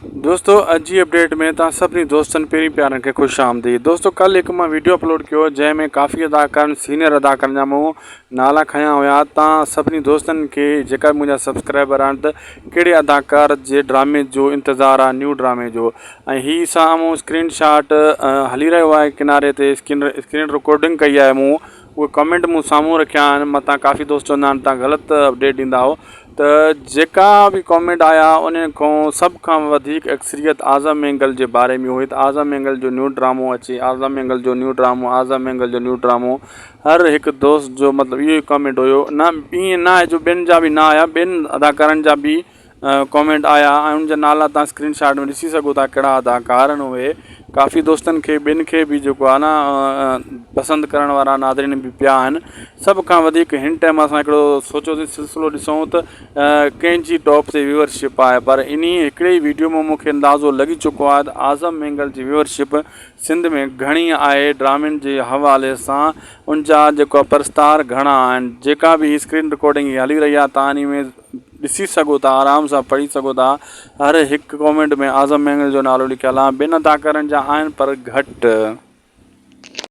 دوستو اڄ جي اپڊيٽ ۾ توهان سڀني دوستن پرين پيارن کي خوش آمديد دوستو ڪل هڪ مان ويڊيو اپلوڊ ڪيو جنهن ۾ ڪافي اداڪارن سينئر اداڪارن جا مون نالا کنيا هيا توهان سڀني دوستن کي جيڪا به منهنجا سبسڪرائبر آهن ته ڪهڙي اداڪار جي ڊرامي جو انتظار آهي نيو ڊرامي جو ۽ هي سامهون اسڪرين شاٽ هلي رهيو آهي ڪناري تي اسڪرين اسڪرين رڪارڊنگ ڪئي آهي مون اهي ڪمينٽ مون سامهون رکيا آهن متان ڪافي دوست چوندا آهن توهان غلط اپڊيٽ ڏيندا آهيو ته جيڪا به ڪامينٽ آيا انهن کان سڀ کان وڌيڪ اڪثريت اعظم مينگل جي باري ۾ هئي ته اعظم مينگل جو نيو ڊرامو اچي اعظم مينگل جو نيو ڊرامو اعظم مينگل جو نيو ڊرامو هر هڪ دوست جو مطلب اهو ئي ڪامينٽ هيو نه ائين نه آهي جو ٻين جا به نه آيا ٻين اداڪارن جا به ڪامينٽ آيا ۽ ان جا نالا تان اسڪرين شاٽ ۾ ڏسي سگهو ٿا ڪهڙا اداڪار آهن اهي ڪافي دوستن کي ٻين کي به جيڪو آهي نه پسند ڪرڻ وارا ناظرين به پيا آهن سڀ کان وڌيڪ هن ٽائيم اسان هڪڙو سوچيوسين سلسلو ڏسون ته ڪنهن جي ٽاپ تي ويورشپ آهي پر انهي هڪڙي ئي ويڊيو مان مونکي اندازو لڳي چڪو آهي ته اعظم مينگل جي ويورشپ سنڌ ۾ گهڻي آهي ڊرامن جي حوالي سان ان جا جيڪو پرستار گهڻا آهن جيڪا به اسڪرين رڪارڊنگ هلي رهي آهي تان انهي ۾ ڏسي سگهو ٿا آرام سان پڙهي سگهو ٿا هر هڪ ڪامينٽ ۾ اعظم مينگل جو نالو لکيل آهي ٻين اداڪارن جا آهن پر گهٽ.